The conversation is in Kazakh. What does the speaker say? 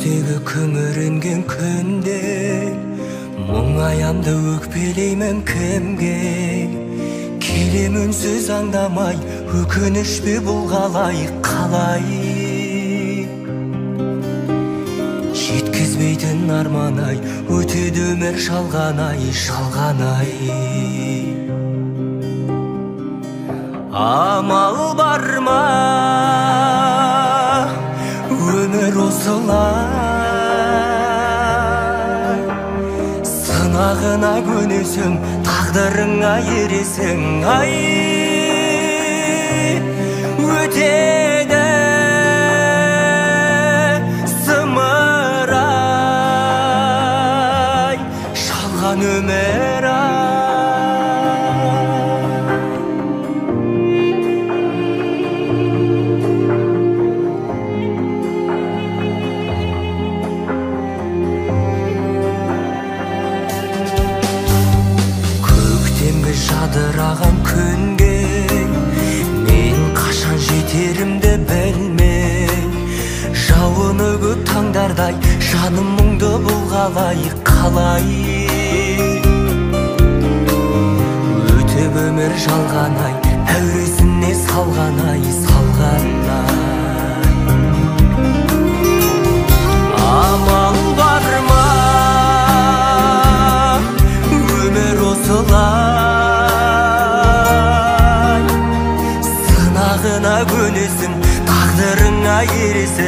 Көктегі күңіренген күнде мұңаямды өкпелеймін кімге? Келем үнсіз аңдамай, өкініш пе бұл қалай, қалай? Жеткізбейтін арман ай, өтеді өмір жалған ай, жалған ай. Амал бар ма, өмір осылай, сынағына көнесің, тағдырыңа ересің, ай, өтеді зымырай, жалған өмір ай. Жадыраған күнге мен қашан жетерімді білмей, жауыны көп таңдардай жаным мұңды бұл қалай, қалай? Өтіп өмір жалған ай, әуресіне салған ай, салған ай. Амал бар ма, өмір осылай, сынағына көнесің, тағдырыңа ересің.